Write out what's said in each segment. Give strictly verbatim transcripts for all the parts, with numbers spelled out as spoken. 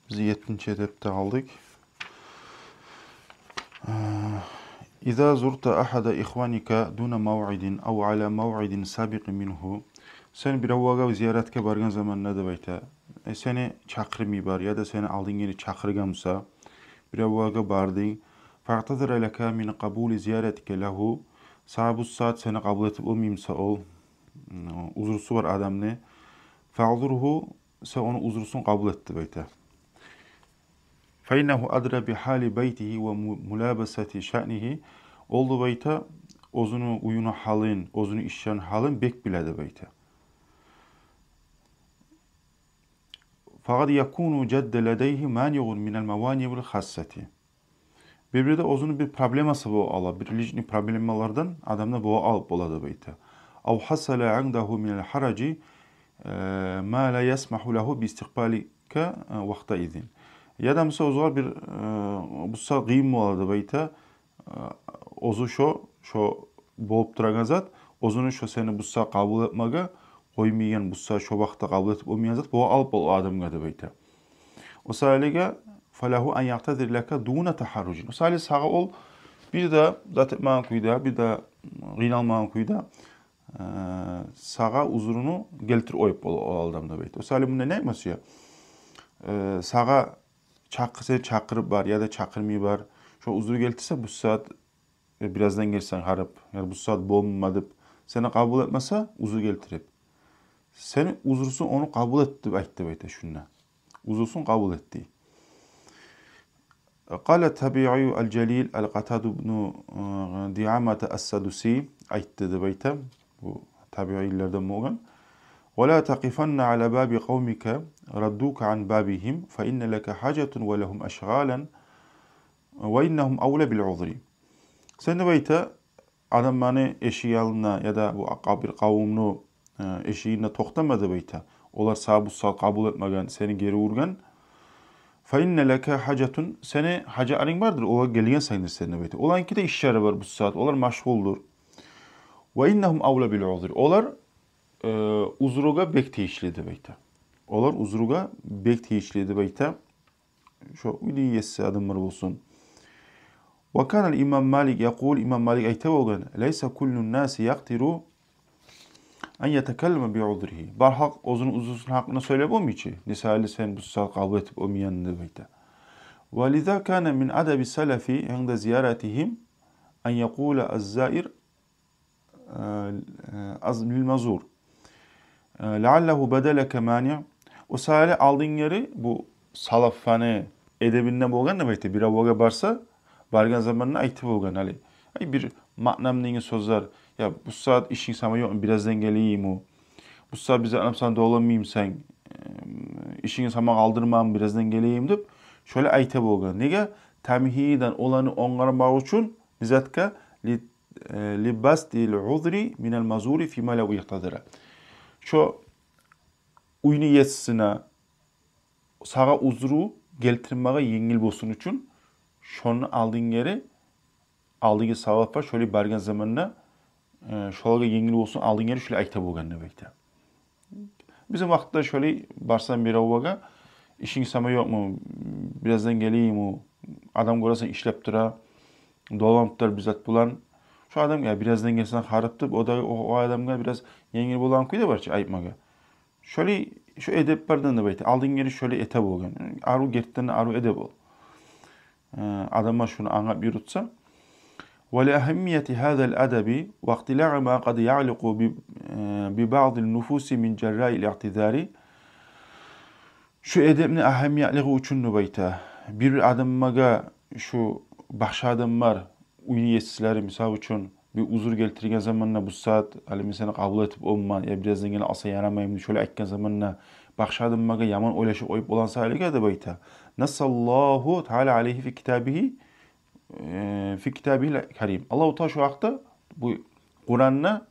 Биз еттинчи эдепде къалдыкъ. Э, «Иза зурта ахада ихваника дуна мавъидин ав ала мавъидин сабикъ мингьу». Сен биревге зияратгъа баргъан заманда деп айта. Э, сени чакъырмай бар, яда сени алдынгдагъы чакъыргъан буса, биревге бардынг. «Фаътазара лака мин къабули зияратика лагьу». Сагъа бу сагьат сени къабул этип болмай буса ол, м, узрусу бар адамны. «Фаъзургьу», сен ону узрусун къабул эт деп айта. «Фаиннагьу адра би гьали байтигьи ва му-, мулабасати шаънигьи». Ол деп айта, оьзюню уьюню гьалын, оьзюню ишлерини гьалын бек биле деп айта. «Факъад якуну жадда ладайгьи маниъун минал маваниъил хассати». Бир-бирде оьзюню бир проблемасы бола ала, бир личный проблемалардан адамда бола алып бола деп айта. «Ав хасала индагьу минал гьаражи, э, ма ла ясмагьу лагьу би истикъбалика, э, вакътаизин». Яда буса оьзюне бир, э, бу сагьат къыйын бола деп айта. Э, оьзю шо, шо болуп турагъан зат, оьзюню шо сени бу сагьат къабул этмеге къоймайгъан, бу сагьат шо вакътиде къабул этип болмайгъан зат бола алып бола адамгъа деп айта. О саялыгъа «фалагьу ан яътазира лака дуна тагьарружин». О саялы сагъа ол бир де зат этмеген кюйде, бир де къыйналмагъан кюйде, э, сагъа узруну гелтирип къоюп бола о адам деп айта. О саялы мунда не айтма сюе? Э, сагъа чакъы-, сени чакъырып бар, яда чакъырмай бар. Шо узру гелтирсе, бу сагьат, э, бираздан гелсенг гьарып, яда бу сагьат болмайма деп, сени къабул этмесе, узру гелтирип, сени узрусун ону къабул эт деп айт деп айта шунда. Узрусун къабул эт дей. Къала табиъи ал-жалил ал-Къатаду ибну, э, Диъамата ас-Садуси айтды деп айта. Бу табиилерден болгъан. «Ва ла такъифанна ала баби къавмика раддука ан бабигьим, фа инна лака гьажатан ва лагьум ашгъалан, ва иннагьум авла бил узри». Сен деп айта, адамланы эшиги алдына, яда бу акъа бир къавумну, э, эшигинде токътама деп айта. Олар сагъа бу сагьат къабул этмеген, сени гери ургъан. «Фа инна лака гьажатан», сени гьажатларынг бардыр, олагъа гелгенсендир сен деп айта. Оланыки де ишлери бар бу сагьат, олар машгъулдур. «Ва иннагьум авла бил узри». Олар, э, узругъа бек тийишли деп айта. Олар узругъа бек тийишли деп айта. Шо уьйню еси адамлар болсун. «Ва кана ал-имам Малик якъул», имам Малик айта болгъан: «Лайса куллу ннаси якъдиру ан ятакаллама би узригьи». Бар халкъ оьзюню узрусуну гьакъында сёйлеп болмай чы. Мисали, сен бу сагьат къабул этип болмайгъан деп айта. «Ва лиза кана мин адаби салафи инда зияратигьим ан якъула аз-заир, э, э, аз-, лил мазур, э, лаъаллагьу бада лака маниъ». О саялы алдынгери бу салафланы эдебинде болгъан деп айта, биревге барса, баргъан заманда айтып болгъан гьали. Ай, бир маънамдагъы сёзлер, я, бу сагьат ишинг сама ёкъму, бираздан гелейимми? Бу сагьат бир зат алып сама доланмаймы сен? Эм, ишинг сама къалдырмаймы, бираздан гелейим деп, шолай айта болгъан. Неге? Тамгьидан, оланы онгармакъ учун, не затгъа? Ли, э, ли бастил узри минал мазури фима лав якътадира. Шо уьйню есине сагъа узру гелтирмеге енгил болсун учун, шону алдынгери, алдынгы салафлар шолай баргъан заманда, э, шолагъа енгил болсун, алдынгери шолай айта болгъан деп айта. Бизин вакътиде шолай барсанг биревге, ишинг сама ёкъму, бираздан гелейимми, адам гёресен ишлеп тура, доланып тура бир зат булан. Шо адам, я, бираздан гелсенг гьарып деп, о да, о, о адамгъа бираз енгил болагъан кюй де бар чы айтмагъа. Шолай, шо эдеплерден деп айта. Алдынгери шолай эте болгъан. Арив, гертиден арив эдеп ол. Э, адамлар шуну англап юрютсе. «Ва ли агьаммияти гьазал адаби ва ихтилаи ма къад яъликъу би, э, би баъдин нуфуси мин жарраил иътизари». Шу эдепни агьамиятлыгъы учун деп айта. Бир-бир адамлагъа шу башгъа адамлар, уьйню есилери, мисал учун, бир узур гелтирген заманда, бу сагьат гьали мен сени къабул этип болмайман, я бираздан гелип алсанг ярамаймы, шолай айтгъан заманда, башгъа адамлагъа яман ойлашып къоюп болагъан саялыгъа деп айта. Нассаллагьу таала алайгьи фи китабигьи, э, фи китабигьил карим. Аллагьу таала шу гьакъда бу Къуранда,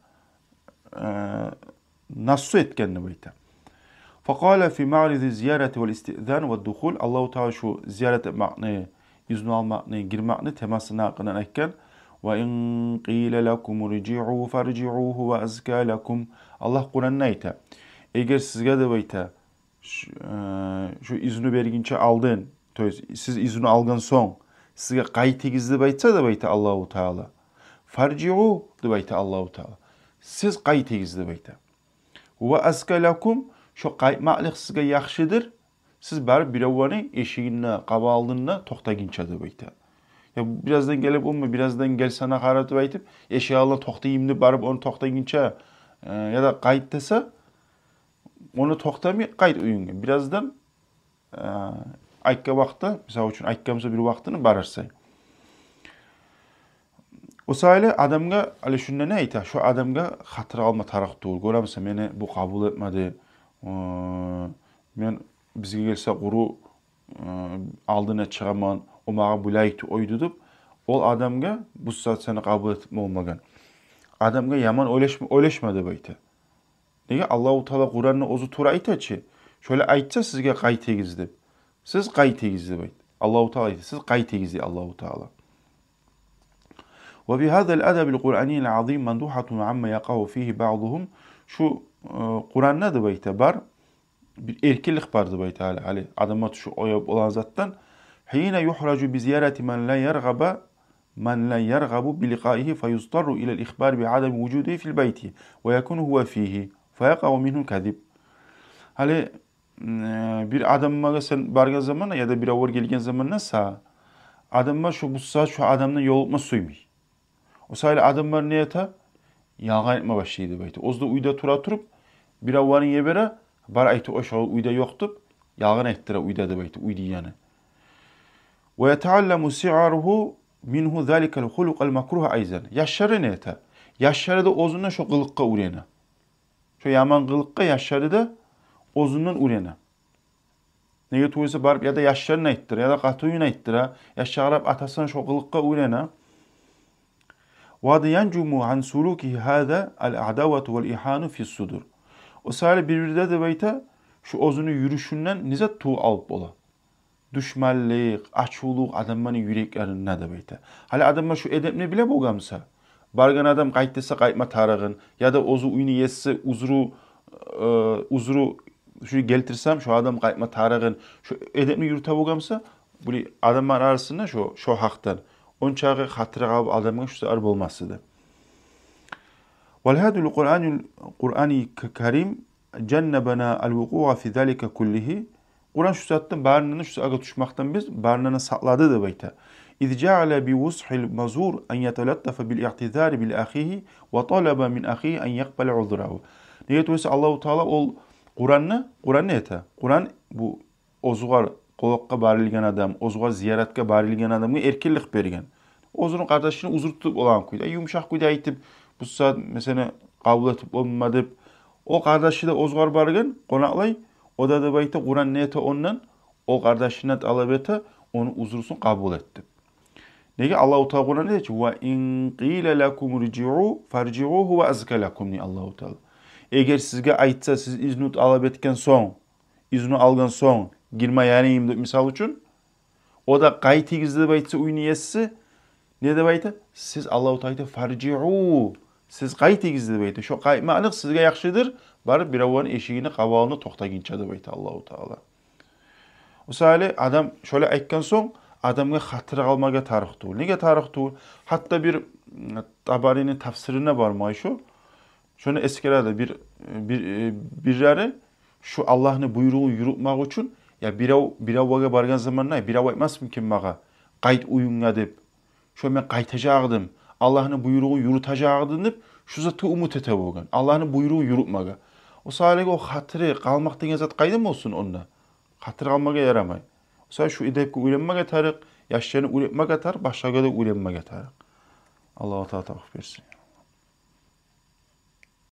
э, нассу этген деп айта. Факъала фи маъризи зиярати вал истизан вад духул. Аллагьу таала шу зиярат этмекни, изну алмакъны, гирмекни темасыны гьакъындан айтгъан. Ва ин къила лакум иржиъу фаржиъу гьува азка лакум. Аллагь Къуранда айта. Эгер сизге деп айта, ш-, э, шу изну бергинче алдын, то есть сиз изну алгъан сонг, сизге къайтыгъыз деп айтса деп айта Аллагьу Таала. Фаржиу деп айта Аллагьу Таала. Сиз къайтыгъыз деп айта. Ва азка лакум, шо къайтмакълыкъ сизге яхшыдыр. Сиз барып биревлени эшигинде, къапу алдында токътагъынча деп айта. Я бираздан гелип болмай, бираздан гелсене къарап деп айтып, эшик алдына токътайым деп барып ону токътагъынча, э, яда къайт десе, ону токътамай, къайт уьюнге. Бираздан, э, айтгъан вакътиде, мисал учун, айтгъан буса бир вакътиде барарсан. О саялы адамгъа, гьали шунда не айта? Шо адамгъа хатир къалма тарыкъ тюгюл. Гёремисен, мени бу къабул этмеди. Э, мен бизге гелсе къуру, э, алдына чыгъаман, о магъа булай айтды, ойду деп, ол адамгъа бу сагьат сени къабул этип болмагъан адамгъа яман ойлашма, ойлашма деп айта. Неге? Аллагьу Таала Къуранда оьзю тувра айта чы. Шолай айтса сизге къайтыгъыз деп. Сиз къайтыгъыз деп айта. Аллагьу Таала айта, сиз къайтыгъыз дей Аллагьу Таала. Ва би гьазал адабил Къуръанийил азим мандугьатун амма якъагъу фигьи баъзугьум. Шу, э, Къуранда деп айта бар, бир эркинлик бар деп айта гьали, гьали адамлар тюшюп къоюп болагъан затдан. Гьина юхражу би зиярати ман ла яргъаба, ман ла яргъабу би ликъаигьи, фа юзтарру илал ихбари би адами вужудигьи фил байти, ва якуну гьува фигьи, фа якъагъу мингьул казиб. Гьали, э, бир адамгъа сен баргъан заманда, яда бир авар гелген заманда сагъа, адамлар шо бу сагьат шо адамны ёлукъма сюймей. О саялы адамлар не эте? Ялгъан айтма башлай деп айта. Оьзю де уьйде тура туруп, бир аварны йибере, бар айта, о шо уьйде ёкъ деп, ялгъан айтдыра уьйде деп айта, уьйде яны. Ва ятаалламу сигъаругьу мингьу заликал хулукъал макругь айзан. Яшлары не эте? Яшлары да оьзюнден шо къылыкъгъа уьйрене. Шо яман къылыкъгъа яшлары да оьзюнден уьйрене. Неге тюгюл эсе барып яда яшларына айтдыра, яда къатынына айтдыра, яш чакъырып атасына шо къылыкъгъа уьйрене. Ва янжуму ан сулукигьи гьаза ал адавату вал игьану фис судур. О саялы бир-бирде деп айта, шо оьзюню юрюшюнден не зат тувуп алып бола? Душманлыкъ, ачувлукъ адамланы юреклеринде деп айта. Гьали адамлар шо эдепни биле болгъан буса, баргъан адам къайт десе къайтма тарыгъын, яда оьзю уьйню еси узру, э, узру шо гелтирсем, шо адам къайтма тарыгъын, шо эдепни юрюте болгъан буса, булай адамлар арасында шо, шо гьакъдан ончакъы хатири къалып адамгъа шо саялы болмас эди. Вал гьадил Къуръанил, Къуръани к-, карим жаннабана ал вукъуа фи залика куллигьи. Къуран шо затдан барындан, шо затгъа тюшмекден бизин барындан сакълады деп айта. Из жаала би вусгьил мазур ан яталаттафа бил иътизари бил ахигьи ва талаба мин ахигьи ан якъбала узрагьу. Неге тюгюл эсе Аллагьу Таала ол Къуранны, Къуран не эте? Къуран бу оьзюгер къонакъгъа барылгъан адам, оьзюгер зияратгъа барылгъан адамгъа эркинлик берген. Оьзюню къардашына узру тутуп болагъан кюйде, юмшакъ кюйде айтып, бу сагьат, масала, къабул этип болмадым деп, о къардашы да оьзюгер баргъан, къонакълай, о да деп айта, Къуран не эте ондан, о къардашындан талап эте, ону узрусун къабул эт деп. Неге Аллагьу Таала Къуранда айта чы, ва ин къила лакум иржиу фаржиу гьува азка лакум, дей Аллагьу Таала. Эгер сизге айтса, сиз изну талап этген сонг, изну алгъан сонг, гирме яраймы деп, мисал учун, о да къайтыгъыз деп айтса уьйню еси, не деп айта? Сиз, Аллагьу Таала айта, фаржиу, сиз къайтыгъыз деп айта. Шо къайтмакълыкъ сизге яхшыдыр, барып биревлени эшигини къапу алдында токътагъынча деп айта Аллагьу Таала. О саялы адам шолай айтгъан сонг, адамгъа хатири къалмагъа тарыкъ тюгюл. Неге тарыкъ тюгюл? Гьатта бир, м, Табарини тафсиринде бар май шо. Шону эсгере де бир, бир, э, бирлери, шо Аллагьны буйругъун юрютмек учун, я бирев, биревге баргъан заманда, бирев айтмасмы экен магъа, къайт уьюнге деп, шо мен къайтажакъ эдим, Аллагьны буйругъун юрютежек эдим деп, шо затгъа умут эте болгъан, Аллагьны буйругъун юрютмеге. О саялы о хатири къалмакъ деген зат къайдан болсун онда? Хатири къалмагъа ярамай. О саялы шо эдепге уьйренмеге тарыкъ, яшланы уьйретмеге тарыкъ, башгъагъа да уьйретмеге тарыкъ. Аллагьу Таала тавфикъ берсин.